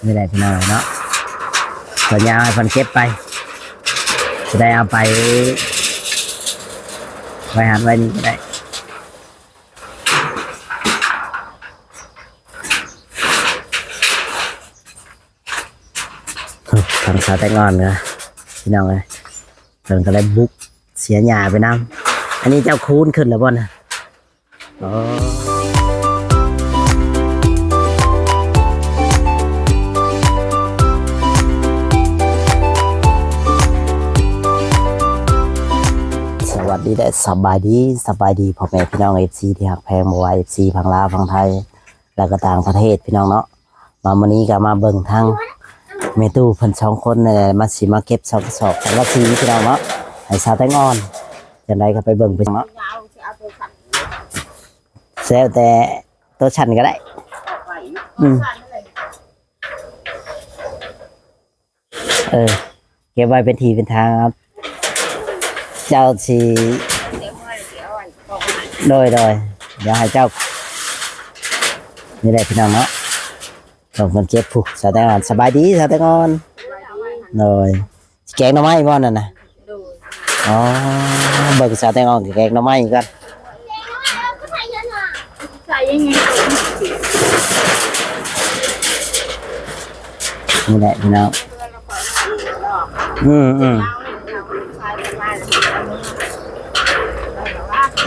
ນີ້ແຫຼະພີ່ນ້ອງເນາະ ສັນຍາໃຫ້ເພິ່ນເກັບໄປ ຈະໄດ້ເອົາໄປໄວ້ຫັ້ນໄວ້ນີ້ກໍໄດ້. ທາງສາວແຕງອ່ອນກະ ພີ່ນ້ອງເອີຍ ເພິ່ນກໍໄດ້ບຸກເສຍຫຍ້າໄປນຳ. ອັນນີ້ເຈົ້າຄູນຂຶ້ນແລ້ວບໍ່ນະ? ອໍ ສະຫວັດດີ ແລະ ສະບາຍດີ ສະບາຍດີພໍ່ແມ່ພີ່ນ້ອງ ເອັຟຊີ ທີ່ຮັກແພງ ບໍ່ວ່າ ເອັຟຊີ ຝັ່ງລາວ ຝັ່ງໄທ ແລ້ວກໍຕ່າງປະເທດ ພີ່ນ້ອງເນາະ. ມາມື້ນີ້ກໍມາເບິ່ງທາງແມ່ຕູ້ເພິ່ນສອງຄົນນີ້ແຫຼະ ມາ ຊິມາເກັບຊອກສອບສັງກະສີພີ່ນ້ອງເນາະ ໃຫ້ສາວແຕງອ່ອນ. ຈັ່ງໃດກໍໄປເບິ່ງໄປເນາະ ແຊວແຕ່ໂຕຊັ້ນກໍໄດ້. ອືມ ເອີ ເກັບໄວ້ເປັນທີ່ເປັນທາງ. ເຈົ້າຊິ ໂດຍ ໂດຍ ດຽວໃຫ້ເຈົ້າ ນີ້ແຫຼະພີ່ນ້ອງເນາະ ຕ້ອງຄົນເກັບຜູ້ ສາວແຕງອ່ອນ. ສະບາຍດີສາວແຕງອ່ອນ. ໂດຍ ຊິແກງໜໍ່ໄມ້ບໍ່ນັ້ນນະ? ອໍ ເບິ່ງສາວແຕງອ່ອນແກງໜໍ່ໄມ້ກ່ອນ. ນີ້ແຫຼະພີ່ນ້ອງ. ອືມ ອືມ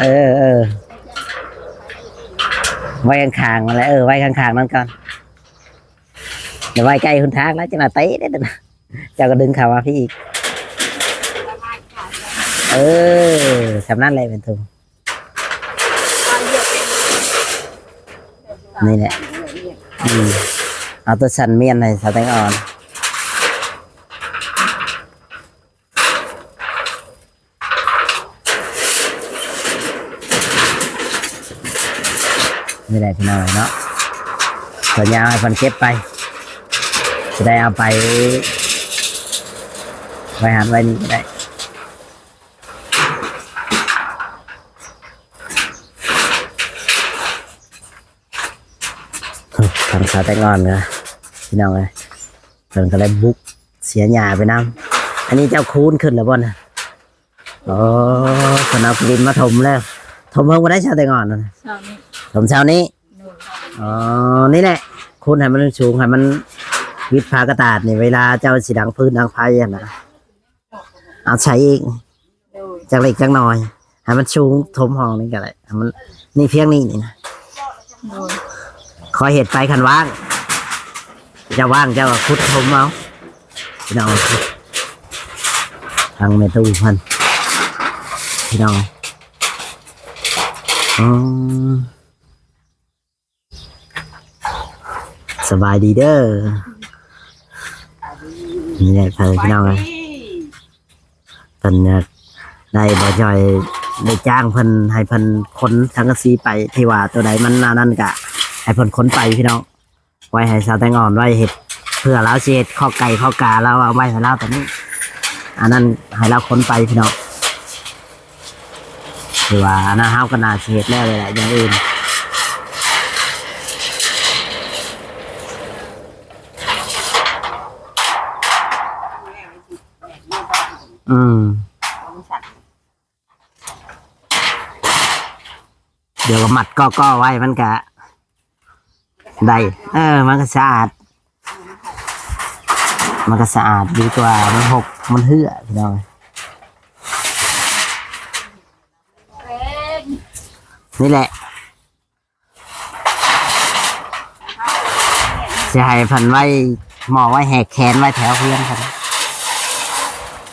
ເອີ ເອີ ໄວ້ຂ້າງໆ ນັ້ນແຫຼະ. ເອີ ໄວ້ຂ້າງໆ ນັ້ນກ່ອນ ຢ່າໄວ້ໃກ້ຫົນທາງນະ ຈັ່ງໜ້າເຕະເດ້. ເຈົ້າກໍດຶງເຂົ້າມາພີ້ອີກ. ເອີ ສ່ຳນັ້ນແຫຼະແມ່ນທຸງ. ນີ້ແຫຼະ ອືມ ເອົາໂຕຊັ້ນມ້ຽນໃຫ້ສາວແຕງອ່ອນ. ນີ້ແຫຼະພີ່ນ້ອງເນາະ ສັນຍາໃຫ້ເພິ່ນເກັບໄປ ຈະໄດ້ເອົາໄປໄວ້ຫັ້ນໄວ້ນີ້ກໍໄດ້. ທາງສາວແຕງອ່ອນກະ ພີ່ນ້ອງເອີຍ ເພິ່ນກໍໄດ້ບຸກເສຍຫຍ້າໄປນຳ. ອັນນີ້ເຈົ້າຄູນຂຶ້ນແລ້ວບໍ່ນະ? ອໍ ເພິ່ນເອົາດິນມາຖົມແລ້ວ. ຖົມເພິ່ງບໍ່ໄດ້ ສາວແຕງອ່ອນ? ເຊົ້ານີ້ ຖົມເຊົ້ານີ້. ໂດຍ. ອໍ ນີ້ແຫຼະ ຄູນໃຫ້ມັນສູງ ໃຫ້ມັນວິດຝາກະຕາດນີ້ ເວລາເຈົ້າຊິດັງຟືນດັງໄຟຫັ້ນນະ. ເອົາໃສ່ອີກ. ໂດຍ. ຈັກເລັກຈັກນ້ອຍ ໃຫ້ມັນສູງຖົມຫ້ອງນີ້ກໍໄດ້ ໃຫ້ມັນ ນີ້ພຽງນີ້ນີ້ນະ. ໂດຍ. ຄ່ອຍເຮັດໄປ ຄັນວ່າງ ເຈົ້າວ່າງເຈົ້າກໍຂຸດຖົມເອົາ ພີ່ນ້ອງ. ທາງແມ່ຕູ້ເພິ່ນ ພີ່ນ້ອງ. ອໍ ສະບາຍດີເດີ. ນີ້ແຫຼະ ພີ່ນ້ອງເອີຍ ເພິ່ນຢາກໄດ້ ບໍ່ຈ່ອຍໄດ້ຈ້າງເພິ່ນ ໃຫ້ເພິ່ນຂົນສັງກະສີໄປ ທີ່ວ່າໂຕໃດມັນອັນນັ້ນກະໃຫ້ເພິ່ນຂົນໄປ ພີ່ນ້ອງ. ໄວ້ໃຫ້ສາວແຕງອ່ອນໄວ້ເຮັດ ເພື່ອລາວຊິເຮັດຄອກໄກ່ຄອກກາ ລາວເອົາໄວ້ໃຫ້ລາວຕອນນີ້ ອັນນັ້ນໃຫ້ລາວຂົນໄປ ພີ່ນ້ອງ. ຄືວ່າອັນນັ້ນເຮົາກໍໜ້າຊິເຮັດແລ້ວແຫຼະ ຢ່າງອື່ນ. ອືມ ດຽວກໍມັດກໍໆໄວ້ ມັນກະໄດ້. ເອີ ມັນກະສະອາດ ມັນກະສະອາດດີກວ່າມັນຫົກມັນເຫື່ອ ພີ່ນ້ອງ. ນີ້ແຫຼະ ຊິໃຫ້ເພິ່ນໄວ້ໝໍ້ໄວ້ແຫກແຂນໄວ້ແຖວເຮືອນເພິ່ນ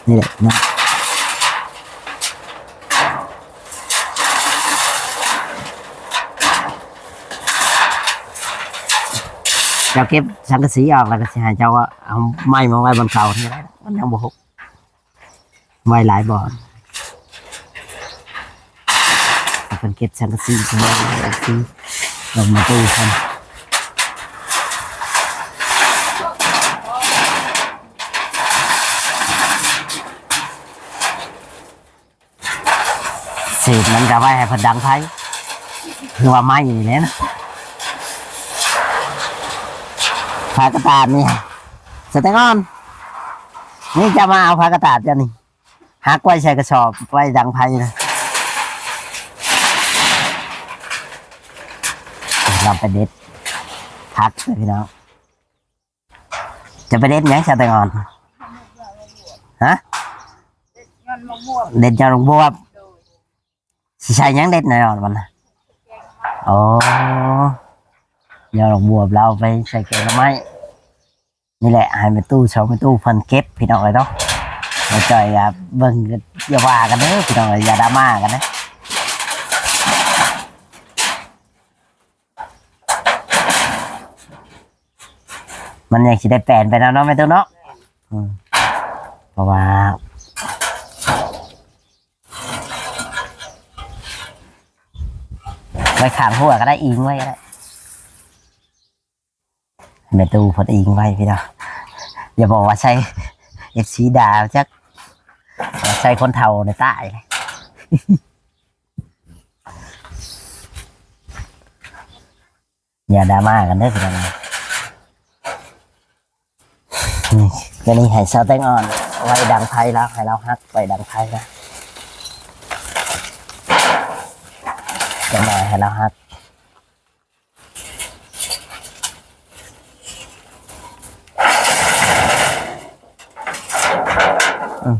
ນີ້ແຫຼະເນາະ. ເຈົ້າເກັບສັງກະສີອອກ ແລ້ວກໍຊິໃຫ້ເຈົ້າເອົາໄມ້ມາໄວ້ບ່ອນເກົ່ານີ້ແຫຼະ ມັນຍັງບໍ່ຫົກ. ໄວ້ຫຼາຍບ່ອນ ເພິ່ນເກັບສັງກະສີ ເພິ່ນເອົາສັງກະສີລົງມາຕູ້ເພິ່ນ. ເສດມັນກໍໄວ້ໃຫ້ເພິ່ນດັງໄຟ ຄືວ່າໄມ້ນີ້ແຫຼະນະ. ຜັກກະຕາດນີ້ ສະແຕງອ່ອນ ນີ້ຈະມາເອົາຜັກກະຕາດເຈົ້ານີ້ ຫັກໄວ້ໃສ່ກະສອບໄວ້ດັງໄຟນະ. ລາວໄປເດັດຜັກເດີພີ່ນ້ອງ. ຈະໄປເດັດຫຍັງສະແຕງອ່ອນ? ຮະ? ເດັດຍອດໝາກບວບ. ເດັດຍອດໝາກບວບ. ໂດຍ. ຊິໃສ່ຫຍັງເດັດແນ່ນອນມັນນະ? ອໍ ຍອດໝາກບວບລາວເອົາໄປໃສ່ແກງໜໍ່ໄມ້. ນີ້ແຫຼະ ໃຫ້ແມ່ຕູ້ ສອງແມ່ຕູ້ເພິ່ນເກັບພີ່ນ້ອງເອີຍເນາະ. ບໍ່ຈ່ອຍກໍເບິ່ງ ຢ່າວ່າກັນເດີພີ່ນ້ອງເອີຍ ຢ່າດຣາມາກັນເດີ. ມັນຍັງຊິໄດ້ແປນໄປນຳເນາະແມ່ຕູ້ເນາະ. ອືມ ເພາະວ່າໄວ້ຂ້າງຫົວກໍໄດ້ ອີງໄວ້ກໍໄດ້. ແມ່ຕູ້ເພິ່ນອີງໄວ້ພີ່ນ້ອງ. ຢ່າບອກວ່າໃສ່ ເອັຟຊີ ດ່າຈັກ ວ່າໃສ່ຄົນເຖົ້າໃນໃຕ້. ຢ່າດຣາມາກັນເດີພີ່ນ້ອງ. ນີ້ ຕົວນີ້ໃຫ້ສາວແຕງອ່ອນໄວ້ດັງໄຟລາວ ໃຫ້ລາວຫັກໄວ້ດັງໄຟລາວ. ຈັກໜ່ອຍໃຫ້ລາວຫັກ. ອືມ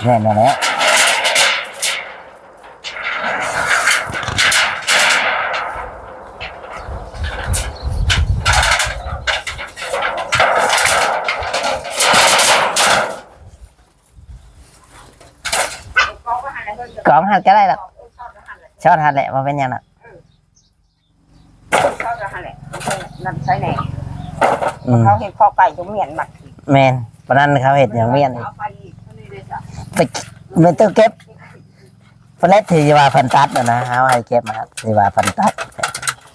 ແມ່ນແລ້ວແຫຼະ. ກອງຫັ້ນກໍໄດ້ດອກ ຊອດຫັ້ນແຫຼະ ບໍ່ເປັນຫຍັງດອກ. ເຂົາກໍຫັ້ນແຫຼະ ນຳໃຊ້ແດ່. ອືມ ເຂົາເຮັດຄໍໄກ່ຈົນມ້ຽນໝົດ. ແມ່ນ ປານນັ້ນເຂົາເຮັດຫຍັງມ້ຽນອີກ. ເອົາໄປອີກ ຕົວນີ້ເດ້ຊະ ໄປ ແມ່ນ ເກັບ ເພິ່ນເຮັດທີ່ວ່າເພິ່ນຕັດນະ ເຮົາໃຫ້ເກັບມາ ທີ່ວ່າເພິ່ນຕັດ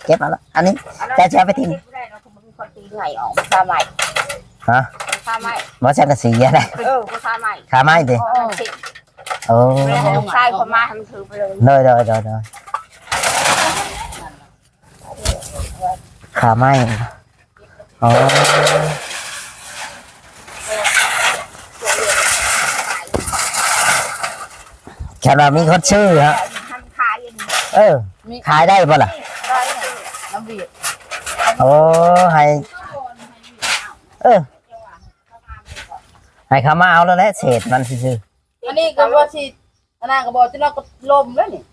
ເກັບເອົາລະ. ອັນນີ້ ອັນນັ້ນ ເຈົ້າຊິເອົາໄປຖິ້ມ ບໍ່ໄດ້ເນາະ ເຂົາບໍ່ມີຄົນຕີໄຫງ່ອອກ ຄາໄມ້. ຮະ? ຄາໄມ້ ບໍ່ ສັງກະສີຫັ້ນນະ. ເອີ ບໍ່ ຄາໄມ້ ຄາໄມ້ຕິ. ເອີ ໂອ້ ແມ່ໃຫ້ລູກຊາຍເຂົາມາໃຫ້ມັນຖືໄປເລີຍ. ໂດຍ ໂດຍ ໂດຍ ໂດຍ. ຄາໄມ້ ອໍ ຄັນວ່າມີຄົນຊື້ເນາະ. ເອີ ມີ ຂາຍໄດ້ບໍ່ລະ? ໄດ້ ລະບຽບ. ໂອ້ ໃຫ້ ເອີ ໃຫ້ເຂົາມາເອົາໂລດແຫຼະ ເສດມັນຊື່ໆ. ອັນນີ້ກໍວ່າຊິ ອັນນັ້ນກໍບໍ່ ຈະນອກກໍລົມແລ້ວນີ້.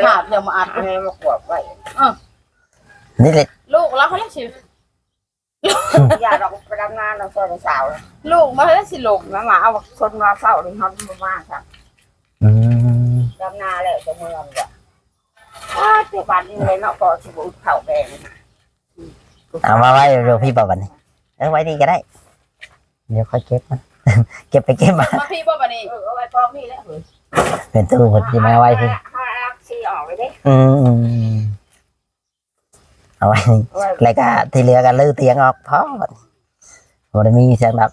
ຫາບຢ່າມາອັດ ໃຫ້ມາຂວບໄວ້. ເອີ ນີ້ແຫຼະ ລູກລາວຫັ້ນແຫຼະຊິ ຢ່າດອກ ໄປດຳນານຳຊອຍສາວ. ລູກມາແລ້ວຊິລົງນະ ມາເອົາຊົນມາເຊົ້ານີ້ ເຮົາບໍ່ມາຊ້ຳ. ອືມ ດຳນາແລ້ວຈະເມືອບໍ່? ອ້າ ແຕ່ບາດນີ້ແຫຼະເນາະ ກໍຊິບໍ່ອຶດເຂົ້າແບງ. ເອົາມາໄວ້ຢູ່ພີ້ບໍ່ບັດນີ້? ເອີ ໄວ້ນີ້ກໍໄດ້. ດຽວຄ່ອຍເກັບມັນ ເກັບໄປເກັບມາ. ມາພີ້ບໍ່ບັດນີ້? ເອີ ເອົາໄວ້ກອງນີ້ແຫຼະເຮີ້ຍ. ເປັນຕູ້ເພິ່ນຊິມາໄວ້ພີ້ ເຮົາເອົາສີ່ອອກເລີຍເດ້. ອືມ ເອົາໄວ້ນີ້ ແລ້ວກະທີ່ເຫຼືອກະຮື້ຕຽງອອກພໍບັດນີ້ ບໍ່ໄດ້ມີຫຍັງດອກ.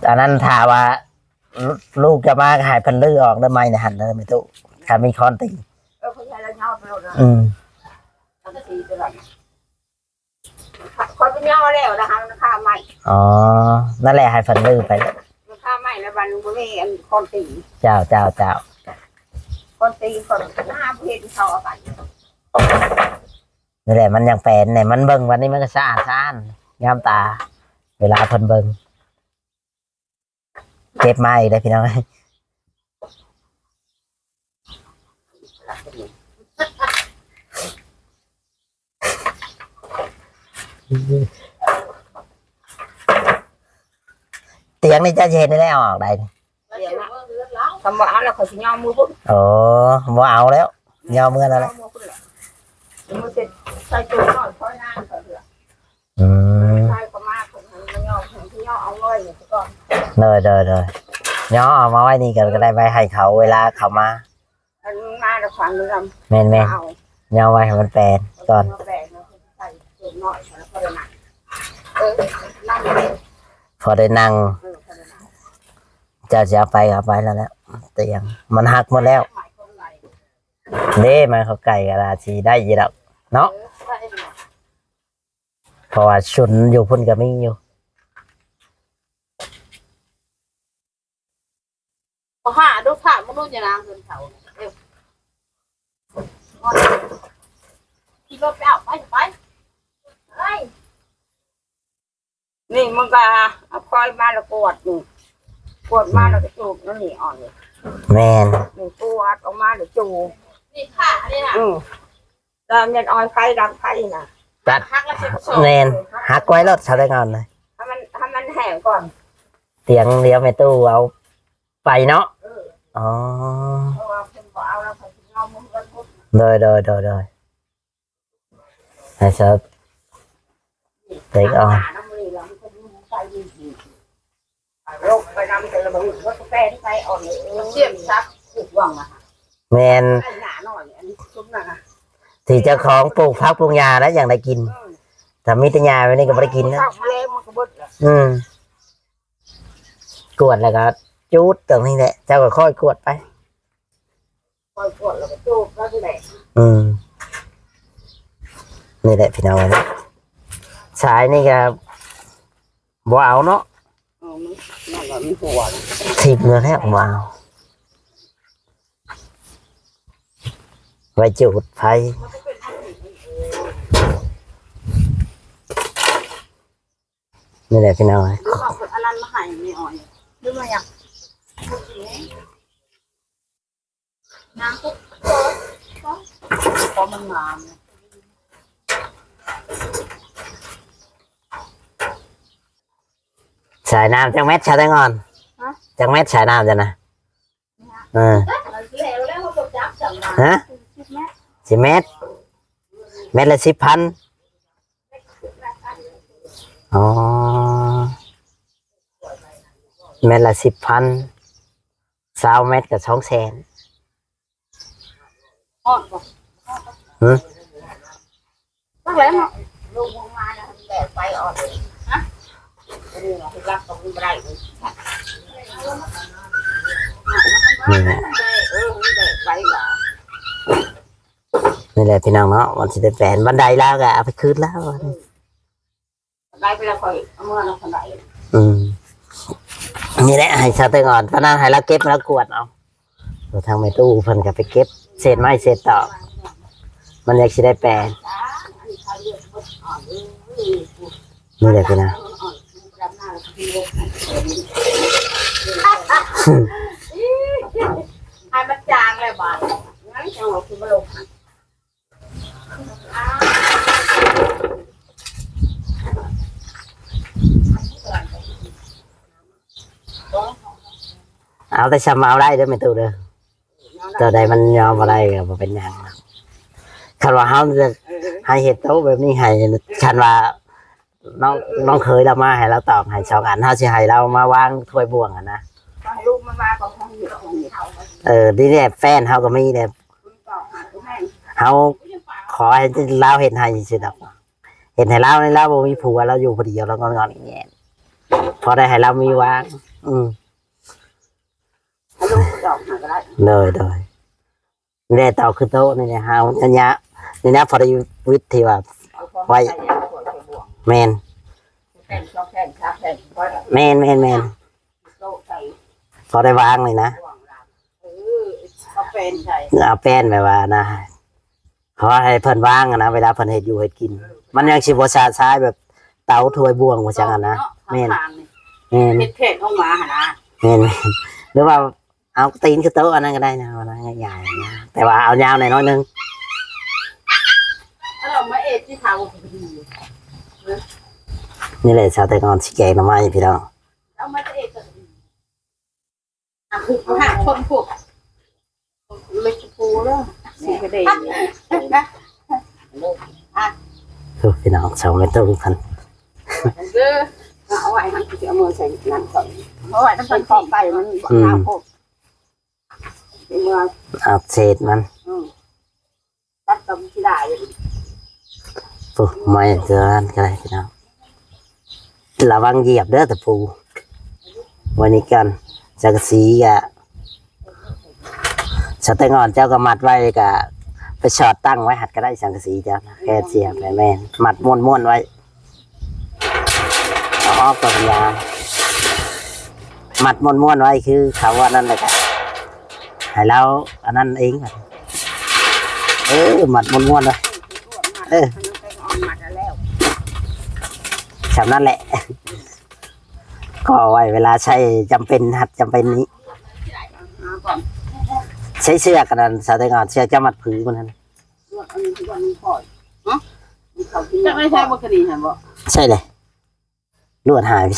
ອັນນັ້ນຖ້າວ່າລູກຈະມາກໍໃຫ້ເພິ່ນຮື້ອອກເດີ ໄມ້ໃນຫັ້ນເດີແມ່ຕູ້ ຖ້າມີຄ້ອນຕີ. ເອີ ເພິ່ນໃຫ້ລະຍໍໄປໂລດນະ. ອືມ ສັງກະສີຕົວນັ້ນ ຂ້ອຍໄປຍໍແລ້ວນະ ຫາມັນຄາໄມ້. ອໍ ນັ້ນແຫຼະ ໃຫ້ເພິ່ນຮື້ໄປ ມັນຄາໄມ້ແລ້ວ ມັນບໍ່ມີອັນຄອນຕີ. ເຈົ້າ ເຈົ້າ ເຈົ້າ ຄອນຕີ ຄອນໜ້າບໍ່ເຫັນເຂົາເອົາໄປ. ນີ້ແຫຼະ ມັນຍັງແປນນີ້ ມັນເບິ່ງວັນນີ້ມັນກໍສະອາດສະອ້ານ ງາມຕາ ເວລາເພິ່ນເບິ່ງ. ເກັບມາອີກແລ້ວພີ່ນ້ອງ. ຕຽງນີ້ເຈົ້າຊິເຮັດແນວໃດອອກໄດ້? ຄັນບໍ່ເອົາແລ້ວ ຂ້ອຍຊິຍໍເມືອພຸ້ນ. ໂອ້ ບໍ່ເອົາແລ້ວ ຍໍເມືອແລ້ວແຫຼະ. ເມືອເສັດໃສ່ຕູ້ນ້ອຍ ຄອຍນາງເຂົາເທື່ອ. ອືມ ໃສ່ເຂົ້າມາ ເພິ່ນໃຫ້ມາຍໍ ເພິ່ນຊິຍໍເອົາໄວ້ນີ້ກ່ອນ. ໂດຍ ໂດຍ ໂດຍ ຍໍເອົາມາໄວ້ນີ້ກໍ ກໍໄດ້ໄວ້ໃຫ້ເຂົາ ເວລາເຂົາມາ ເພິ່ນມາແລ້ວຂວາງເຮືອນ. ແມ່ນໆ ເອົາ ຍໍໄວ້ໃຫ້ມັນແປນກ່ອນ ມາແປນເນາະ. ໃສ່ຕູ້ນ້ອຍ ແລ້ວກໍໄດ້ນຳ ເອີ ນຳເດ້. ພໍໄດ້ນັ່ງ. ເອີ ພໍໄດ້ນັ່ງ. ເຈົ້າຊິເອົາໄປກໍເອົາໄປແລ້ວແຫຼະ ຕຽງມັນຫັກໝົດແລ້ວ. ເດ້ ໄມ້ເຂົ້າໄກ່ກໍລາຊິໄດ້ຢູ່ດອກເນາະ. ເອີ ໄດ້ຢູ່. ເພາະວ່າຊຸນຢູ່ພຸ້ນກໍມີຢູ່. ເອົາຫາດູພາບມະນຸດຍານາງເຮືອນເຂົາ. ເອີ ຂີ່ລົດໄປເອົາ ໄປ ໄປ. ເອີຍ ນີ້ມັນກໍເອົາຄອຍມາແລ້ວກວດນີ້ ກວດມາແລ້ວກໍຈູບນັ້ນນີ້ອ່ອນນີ້. ແມ່ນ. ນີ້ກວດອອກມາແລ້ວຈູບ. ນີ້ຂ້ານີ້ນະ. ອື ແລ້ວແມ່ນອ້ອຍໄຟ ດັງໄຟນະ ຕັດ ຫັກລະສິບສອງ. ແມ່ນ ຫັກໄວ້ໂລດຊາວແຕງອ່ອນນະ ໃຫ້ມັນ ໃຫ້ມັນແຫ້ງກ່ອນ. ຕຽງດຽວແມ່ຕູ້ເອົາໄປເນາະ. ເອີ ອໍ ເພາະວ່າເພິ່ນບໍ່ເອົາແລ້ວ ເພິ່ນເອົາໝົດເບິດ. ໂດຍ ໂດຍ ໂດຍ ໂດຍ. ໃຫ້ຊາວແຕງອ່ອນ ແມ່ນ ທີ່ເຈົ້າຂອງປູກຜັກປູກຫຍ້າແລ້ວຍັງໄດ້ກິນ. ເອີ ຖ້າມີແຕ່ຫຍ້າແບບນີ້ກໍບໍ່ໄດ້ກິນນະ. ອືມ ກວດແລ້ວກໍຈູດຕົງນີ້ແຫຼະ ເຈົ້າກໍຄ່ອຍກວດໄປ. ຄ່ອຍກວດແລ້ວກໍຈູບແລ້ວນີ້ແຫຼະ. ອືມ ນີ້ແຫຼະພີ່ນ້ອງເອີຍ ສາຍນີ້ກໍບໍ່ເອົາເນາະ. ເອີ ມັນ ມັນກໍມີຫົວ ຖິ້ມແລ້ວ ບໍ່ເອົາ ໄວ້ຈູດໄຟ. ນີ້ແຫຼະພີ່ນ້ອງເອີຍ ຄືເຂົາເອົາອັນນັ້ນມາໃຫ້ແມ່ອ້ອຍ ຫຼືວ່າຫຍັງ? ນ້ຳກໍ ກໍມັນງາມ. ສາຍນ້ຳຈັກແມັດຊາວແຕງອ່ອນ? ຮະ? ຈັກແມັດສາຍນ້ຳເຈົ້ານະ? ເອີ ແລ້ວ ແລ້ວເຮົາບໍ່ຈັບຈັງວ່າ ຮະ? ສິບແມັດ ສິບແມັດ ແມັດລະສິບພັນ. ອໍ ແມັດລະສິບພັນ ຊາວແມັດກໍສອງແສນ. ຮອດບໍ່? ຫຶ? ຈັກແລ້ວເນາະ ລົງມາແລ້ວແບກໄປອອກ. ຮະ? ອັນນີ້ເນາະ ຮັບກໍບໍ່ໄດ້ເລີຍ. ນີ້ແຫຼະ ເອີ ມັນແບກໄປຫວາ. ນີ້ແຫຼະພີ່ນ້ອງເນາະ ມັນຊິໄດ້ແປນ ບັນໄດລາວກໍເອົາໄປຄືນລາວ. ໄດ້ໄປແລ້ວ ຂ້ອຍເອົາເມືອນຳຄັນໄດ. ອືມ ນີ້ແຫຼະ ໃຫ້ຊາວແຕງອ່ອນ ປານນັ້ນໃຫ້ລາວເກັບມາລາວກວດເອົາ. ໂອ້ ທາງແມ່ຕູ້ເພິ່ນກໍໄປເກັບເສດໄມ້ເສດຕອກ ມັນຢາກຊິໄດ້ແປນ. ນີ້ແຫຼະພີ່ນ້ອງ ໃຫ້ມັນຈາງແລ້ວບາດນີ້ ຍັງຈັງວ່າຄືບໍ່ລົງ. ເອົາແຕ່ຊ່ຳເອົາໄດ້ເດີແມ່ຕູ້ເດີ ຕົວໃດມັນຍອມບໍ່ໄດ້ກໍບໍ່ເປັນຫຍັງ. ຄັນວ່າເຮົາຈະໃຫ້ເຮັດໂຕະແບບນີ້ໃຫ້ ຄັນວ່າ ນ້ອງ ນ້ອງເຂີຍລາວມາໃຫ້ລາວຕອກໃຫ້ສອງອັນ ເຮົາຊິໃຫ້ລາວມາວາງຖ້ວຍບ່ວງຫັ້ນນະ. ໃຫ້ລູກມັນມາກໍຄົງຢູ່. ເອີ ນີ້ແຫຼະ ແຟນເຮົາກໍມີແຫຼະ ເຮົາຂໍໃຫ້ລາວເຮັດໃຫ້ຊື່ໆດອກ ເຮັດໃຫ້ລາວນີ້ ລາວບໍ່ມີຜົວ ລາວຢູ່ຜູ້ດຽວ ລາວງອນໆແງນໆ ພໍໄດ້ໃຫ້ລາວມີວາງ. ອືມ ໃຫ້ລູກດອກໃຫ້ກໍໄດ້. ໂດຍໆ. ນີ້ແຫຼະ ເຕົາຄືໂຕະນີ້ແຫຼະ ເຮົາອັນຍະນີ້ນະ ພໍໄດ້ວິດທີ່ວ່າໄວ້. ແມ່ນ ແມ່ນໆໆ ໂຕະໃສ່ ພໍໄດ້ວາງນີ້ນະ. ເອີ ເອົາແປ້ນໃສ່ ເອົາແປ້ນແບບວ່ານະ ຂໍໃຫ້ເພິ່ນວາງຫັ້ນນະ ເວລາເພິ່ນເຮັດຢູ່ເຮັດກິນ ມັນຍັງຊິບໍ່ຊະຊາຍແບບເຕົາຖ້ວຍບ່ວງວ່າຈັ່ງຫັ້ນນະ. ແມ່ນ ແມ່ນ ເຮັດແຂນອອກມາຫັ້ນນະ. ແມ່ນໆ ຫຼືວ່າ ເອົາຕີນຄືໂຕະອັນນັ້ນກໍໄດ້ນະ ອັນນັ້ນຍາວນະ ແຕ່ວ່າເອົາຍາວໜ້ອຍໜຶ່ງ. ເອົາມາເອດທີ່ເຂົາ ນີ້ແຫຼະ ຊາວໄທງອນຊິແກງໜໍ່ໄມ້ພີ່ນ້ອງ. ເອົາມາເອດກໍດີ ອ່ະ ຜູ້ຫາຄົນຜູ້ເລັກຜູ້ເດີ ຊິກະເດ. ໂອ້ ພີ່ນ້ອງ ຊາວແມ່ຕູ້ເພິ່ນ ເດີ ເອົາໄວ້ຫັ້ນ ຊິເອົາມືໃສ່ນັ້ນກ່ອນ ເອົາໄວ້ນຳກັນ ຂອບໄປມັນ ອືມ ໜາວໂພດ. ເອົາເສດມັນ ອືມ ຕັດກໍຊິໄດ້. ໂອ້ ໄມ້ເທື່ອນັ້ນກໍໄດ້ພີ່ນ້ອງ. ລະວັງຢຽບເດີຕະປູ. ວັນນີ້ກ່ອນ ສັງກະສີກະ ສະແຕງອ່ອນເຈົ້າກໍມັດໄວ້ ກະໄປສອດຕັ້ງໄວ້ຫັ້ນກໍໄດ້ ສັງກະສີເຈົ້ານະ ແຄ່ເສຍໄປ ແມ່ນ ມັດມ້ວນໆໄວ້ ເອົາອອກກ່ອນ ມັດມ້ວນໆໄວ້ ຄືເຂົາວ່ານັ້ນແຫຼະ ກະໃຫ້ລາວອັນນັ້ນເອງ. ເອີ ມັດມ້ວນໆໄວ້ ເອີ ຊ່ຳນັ້ນແຫຼະ ກໍເອົາໄວ້ເວລາໃຊ້ຈຳເປັນ ຮັດຈຳເປັນນີ້ ໃຊ້ເຊືອກອັນນັ້ນ ສາວແຕງອ່ອນ ເຊືອກຈະມັດຜືມັນຫັ້ນ ຈັກໄດ້ໃຊ້ບໍ່ຄືນີ້ຫັ້ນບໍ່ ໃຊ້ເລີຍ ລວດຫາຍໄປ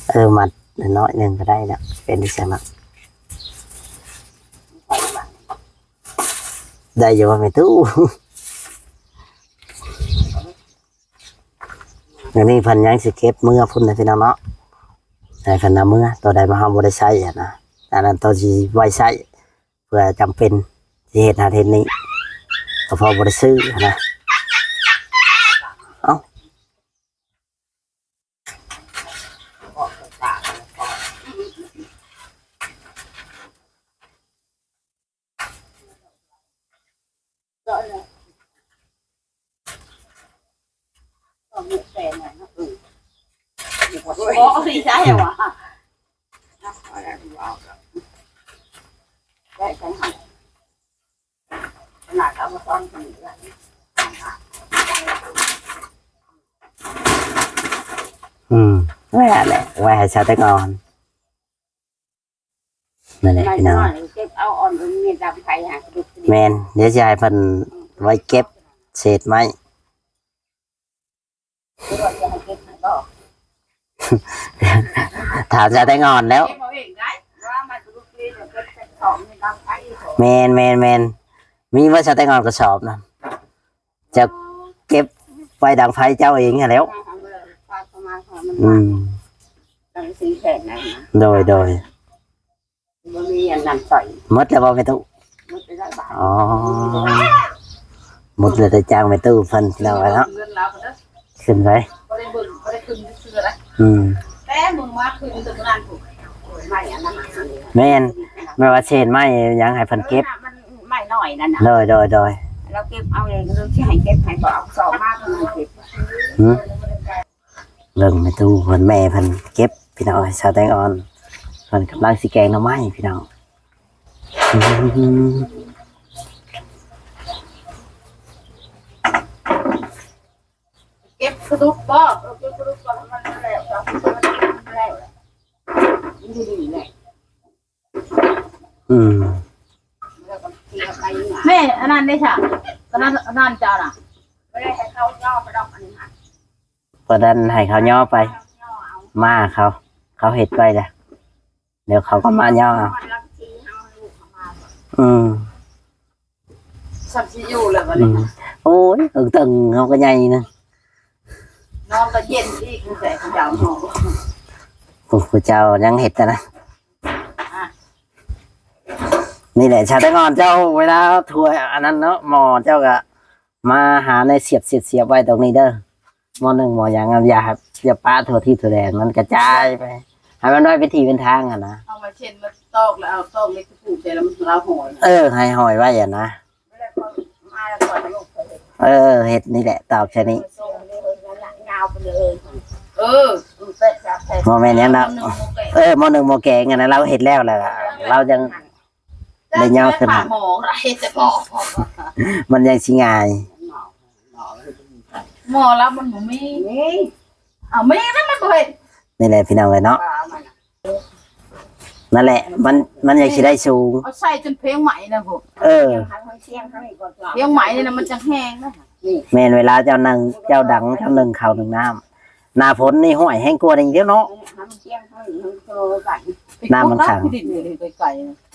ເອີ ມັດນ້ອຍໜຶ່ງກໍໄດ້ແລ້ວ ເປັນຈັ່ງຊັ້ນເນາະ ໄດ້ຢູ່ບໍ່ແມ່ຕູ້? ອັນນີ້ເພິ່ນຍັງຊິເກັບເມືອພຸ້ນນະພີ່ນ້ອງເນາະ ໃຫ້ເພິ່ນເອົາເມືອ ໂຕໃດມາເຮົາບໍ່ໄດ້ໃຊ້ຫັ້ນນະ ອັນນັ້ນໂຕຊິໄວ້ໃຊ້ ເພື່ອຈຳເປັນຊິເຮັດຫັ້ນເຮັດນີ້ ກໍພໍບໍ່ໄດ້ຊື້ຫັ້ນນະ ເອົ້າ. ອືມ ນັ້ນແຫຼະ ໄວ້ໃຫ້ຊາວແຕງອ່ອນ ນັ້ນແຫຼະພີ່ນ້ອງ ເກັບເອົາອ່ອນ ເອົາເມດດຳໄປຫາ ແມ່ນ ດຽວຊິໃຫ້ເພິ່ນໄວ້ເກັບເສດໄມ້ ຖາມຊາວແຕງອ່ອນແລ້ວ ແມ່ນໆໆ ມີບໍ່ຊາວແຕງອ່ອນກະສອບນະ? ເຈົ້າເກັບໄວ້ດັງໄຟເຈົ້າເອງຫັ້ນແຫຼ້ວ ອືມ ໂດຍໆ ບໍ່ມີອັນນັ້ນໃສ່ ໝົດແລ້ວບໍ່ແມ່ຕູ້? ໝົດແລ້ວບາດ ອໍ ໝົດແລ້ວແຕ່ຈ້າງແມ່ຕູ້ເພິ່ນພີ່ນ້ອງເອີຍເນາະ ຂຶ້ນໄປ ບໍ່ໄດ້ເບິ່ງ ບໍ່ໄດ້ຂຶ້ນຊື່ໆ ອືມ ແຕ່ມຶງມາຂຶ້ນຕົວນັ້ນພຸ້ນ ໄມ້ອັນນັ້ນ ແມ່ນ ແມ່ນວ່າເສດໄມ້ຫຍັງໃຫ້ເພິ່ນເກັບ ມັນໄມ້ນ້ອຍນັ້ນນະ ໂດຍໆໆ ລາວເກັບເອົາເອງ ຫຼືຊິໃຫ້ເກັບໃຫ້ ກໍເອົາສອບມາເພິ່ນໃຫ້ເກັບ ຫື ເບິ່ງແມ່ຕູ້ເພິ່ນ ແມ່ເພິ່ນເກັບພີ່ນ້ອງເອີຍ ຊາວແຕງອ່ອນ ເພິ່ນກຳລັງຊິແກງໜໍ່ໄມ້ພີ່ນ້ອງ ອືມ ເກັບສະດຸດບໍ່? ເອີ ເກັບສະດຸດກ່ອນ ໃຫ້ມັນແລ້ວ ເອົາຂຶ້ນມາເກັບໃຫ້ມັນແລ້ວ ມັນຢູ່ນີ້ແຫຼະ ອືມ ແມ່ ອັນນັ້ນເດ້ຊະ ອັນນັ້ນ ອັນນັ້ນເຈົ້ານະ ບໍ່ໄດ້ໃຫ້ເຂົາຍໍໄປດອກ ອັນນີ້ນະ ບໍ່ໄດ້ໃຫ້ເຂົາຍໍໄປ ມ້າເຂົາ ເຂົາເຮັດໄວ້ແລ້ວ ດຽວເຂົາກໍມາຍໍເອົາ ອືມ ສ່ຳຊິຢູ່ແລ້ວບັດນີ້ ອືມ ໂອ້ຍ ເອີ ເຕີງເຮົາກໍໃຫຍ່ນະ ນອນກໍເຢັນອີກ ແຕ່ເຈົ້າເນາະ ໂອ້ ເຈົ້າຍັງເຮັດນະ ອ່ະ ນີ້ແຫຼະ ຊາວແຕງອ່ອນເຈົ້າ ເວລາຖ້ວຍອັນນັ້ນເນາະ ໝໍ້ເຈົ້າກໍ ມາຫາແນວສຽບໆໆໄວ້ຕົງນີ້ເດີ ໝໍ້ໜຶ່ງໝໍ້ຫຍັງ ຢ່າ ຢ່າປະທົ່ວທີ່ທົ່ວແດນ ມັນກະຈາຍໄປ ໃຫ້ມັນໄວ້ເປັນທີ່ເປັນທາງຫັ້ນນະ ເອົາມາເຊັ່ນມາຕອກ ແລ້ວເອົາຕອກເຫຼັກຕະປູໃສ່ ແລ້ວມັນລາວຫອຍ ເອີ ໃຫ້ຫອຍໄວ້ຫັ້ນນະ ເອີ ເຮັດນີ້ແຫຼະ ຕອກໃສ່ນີ້ ຍາວໄປເລີຍ ເອີ ບໍ່ແມ່ນຫຍັງດອກ ເອີ ໝໍ້ໜຶ່ງໝໍ້ແກງຫັ້ນນະ ລາວເຮັດແລ້ວແຫຼະ ລາວຈັ່ງ ໄດ້ຍາວຂຶ້ນ ໝໍ ໄດ້ແຕ່ໝໍ ມັນຍັງຊິງ່າຍ ໝໍລາວມັນບໍ່ມີ ມີ ເອົາ ມີແລ້ວມັນບໍ່ເຮັດ ນີ້ແຫຼະພີ່ນ້ອງເອີຍເນາະ ນັ້ນແຫຼະ ມັນ ມັນຍັງຊິໄດ້ສູງ ເອົາໃສ່ຈົນພຽງໄໝນະພຸ້ນ ເອີ ພຽງໄໝນີ້ນະມັນຈັ່ງແຮງນະ ແມ່ນ ເວລາເຈົ້ານັ່ງ ເຈົ້າດັງ ເຈົ້າໜຶ້ງເຂົ້າໜຶ້ງນ້ຳ ໜ້າຝົນນີ້ ຫ້ວຍ ແຮງກວ່ານີ້ອີກແລ້ວເນາະ ນ້ຳມັນຂັງ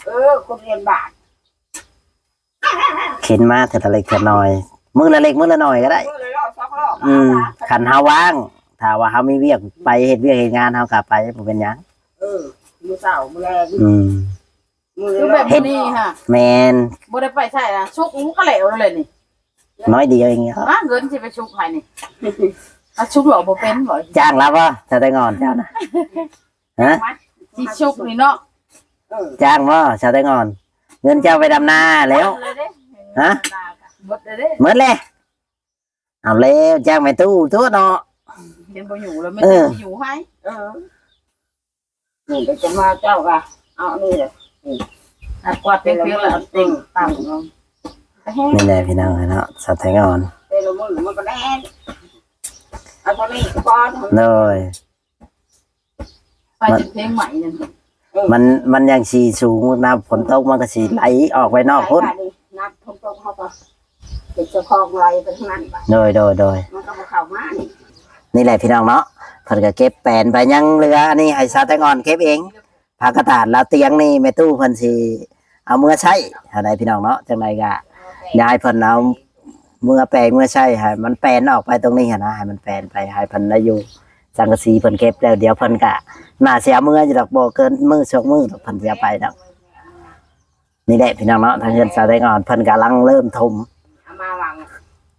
ເອີ ຄົນລຽນບາດ ເຂັນມາເທື່ອລະເລັກເທື່ອໜ້ອຍ ມື້ລະເລັກມື້ລະໜ້ອຍກໍໄດ້ ມື້ລະຮອບສອງຮອບ ອືມ ຄັນເຮົາວ່າງ ຖ້າວ່າເຮົາມີວຽກ ໄປເຮັດວຽກເຮັດງານ ເຮົາກໍໄປ ບໍ່ເປັນຫຍັງ ເອີ ມື້ເຊົ້າມື້ແລງ ອືມ ມື້ແບບນີ້ຫະ ແມ່ນ ບໍ່ໄດ້ໄປໃສນະ ສຸກມັນກໍແລ້ວແລ້ວນີ້ ນ້ອຍດຽວເອງ. ຫາເງິນຊິໄປຊຸກໃຜນີ້? ເອົາຊຸກເອົາບໍ່ເປັນບໍ່? ຈ້າງລາວບໍ່ ສາວແຕງອ່ອນເຈົ້ານະ? ຮະ? ຊິຊຸກນີ້ເນາະ. ຈ້າງບໍ່ ສາວແຕງອ່ອນ? ເງິນເຈົ້າໄປດຳນາແລ້ວ. ເບິດແລ້ວເດ້. ຮະ? ເບິດແລ້ວເດ້. ໝົດແລ້ວ. ເອົາແລ້ວ ຈ້າງແມ່ຕູ້ຕົວະເນາະ. ເຫັນບໍ່ຢູ່ແລ້ວແມ່ ເອີ ຢູ່ໃຫ້. ເອີ ນີ້ກໍຈະມາເຈົ້າກໍເອົານີ້ແຫຼະ ນີ້ ກວາດເພງໆ ແລ້ວເຕັງຕຳເນາະ. ນີ້ແຫຼະພີ່ນ້ອງເນາະ ສາວແຕງອ່ອນ ແຕ່ລະມື້ມັນກໍແດດ ເອົາຕົວນີ້ກ່ອນ. ໂດຍ ໄປເພງໃໝ່ນັ້ນ ມັນ ມັນຍັງຊິສູງ ນ້ຳຝົນຕົກມັນກໍຊິໄຫຼອອກໄປນອກພຸ້ນ. ນ້ຳຝົນຕົກເຮົາກໍ ເປັນເຈົ້າຂອງໄລ່ໄປທາງນັ້ນບາດ. ໂດຍ ໂດຍ ໂດຍ ມັນກໍບໍ່ເຂົ້າມານີ້. ນີ້ແຫຼະພີ່ນ້ອງເນາະ ເພິ່ນກໍເກັບແປນໄປ ຍັງເຫຼືອອັນນີ້ໃຫ້ສາວແຕງອ່ອນເກັບເອງ. ຜ້າກະຕາດລາວຕຽງນີ້ ແມ່ຕູ້ເພິ່ນຊິເອົາເມືອໃຊ້ຫັ້ນໃດ໋ພີ່ນ້ອງເນາະ. ຈັ່ງໃດກໍຢາກໃຫ້ເພິ່ນເອົາເມືອແປງເມືອໃຊ້ ໃຫ້ມັນແປນອອກໄປຕົງນີ້ຫັ້ນນະ ໃຫ້ມັນແປນໄປ ໃຫ້ເພິ່ນໄດ້ຢູ່. ສັງກະສີເພິ່ນເກັບແລ້ວ ດຽວເພິ່ນກໍໜ້າຊິເອົາເມືອຢູ່ດອກ ບໍ່ເກີນມື້ສອງມື້ດອກ ເພິ່ນຊິເອົາໄປດອກ. ນີ້ແຫຼະພີ່ນ້ອງເນາະ ທາງເຮືອນສາວແຕງອ່ອນເພິ່ນກຳລັງເລີ່ມຖົມ ເອົາມາວາງ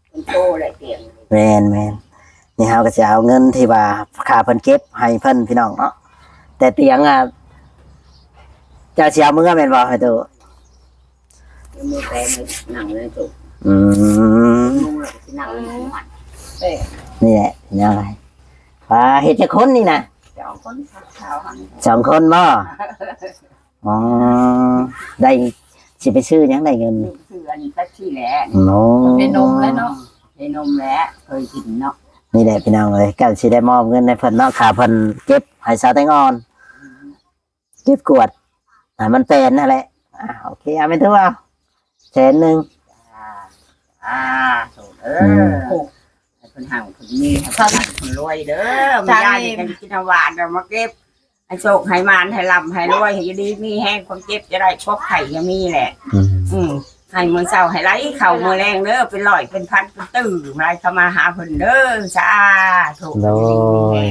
ເປັນໂຕແຫຼະຕຽງ. ແມ່ນໆ ນີ້ເຮົາກໍຊິເອົາເງິນທີ່ວ່າຄ່າເພິ່ນເກັບໃຫ້ເພິ່ນພີ່ນ້ອງເນາະ. ແຕ່ຕຽງອະ ເຈົ້າຊິເອົາເມືອແມ່ນບໍ່ ໄອ້ຕູ້? ເອົາເມືອແປງ ນັ່ງເລີຍຕູ້. ອືມ ນັ່ງເລີຍ. ນີ້ແຫຼະພີ່ນ້ອງເອີຍ ວ່າເຮັດຈັກຄົນນີ້ນະ? ສອງຄົນ ສອງຄົນບໍ່? ອໍ ໄດ້ ຊິໄປຊື້ຫຍັງໄດ້ເງິນ? ຊື້ອັນແປັບຊີແຫຼະ. ໂອ້ ເປັນນົມແລ້ວເນາະ ເປັນນົມແຫຼະ ເຄີຍກິນເນາະ. ນີ້ແຫຼະພີ່ນ້ອງເອີຍ ກໍຊິໄດ້ມອບເງິນໃຫ້ເພິ່ນເນາະ ຄ່າເພິ່ນເກັບໃຫ້ສາວແຕງອ່ອນ ເກັບກວດໃຫ້ມັນແປນຫັ້ນແຫຼະ. ອ່າ ໂອເຄ ເອົາແມ່ຕູ້ເອົາ ແສນໜຶ່ງ. ອ່າ ໂຕເດີ ອືມ ໃຫ້ເພິ່ນຮັ່ງເພິ່ນມີ ໃຫ້ເພິ່ນຮ່ຳເພິ່ນລວຍເດີ. ແມ່ຍາຍນີ້ກໍກິນນ້ຳຫວານ ເອົາມາເກັບ ໃຫ້ໂຊກໃຫ້ໝານ ໃຫ້ລ່ຳໃຫ້ລວຍ ໃຫ້ຢູ່ດີມີແຮງ ຄວາມເຈັບຢ່າໄດ້ ຄວາມໄຂ້ຢ່າມີແຫຼະ. ອືມ ອືມ ໃຫ້ມື້ເຊົ້າໃຫ້ໄຫຼເຂົ້າ ມື້ແລງເດີ ເປັນຮ້ອຍເປັນພັນເປັນຕື້ ໄຫຼເຂົ້າມາຫາເພິ່ນເດີ ສາທຸ. ໂດຍ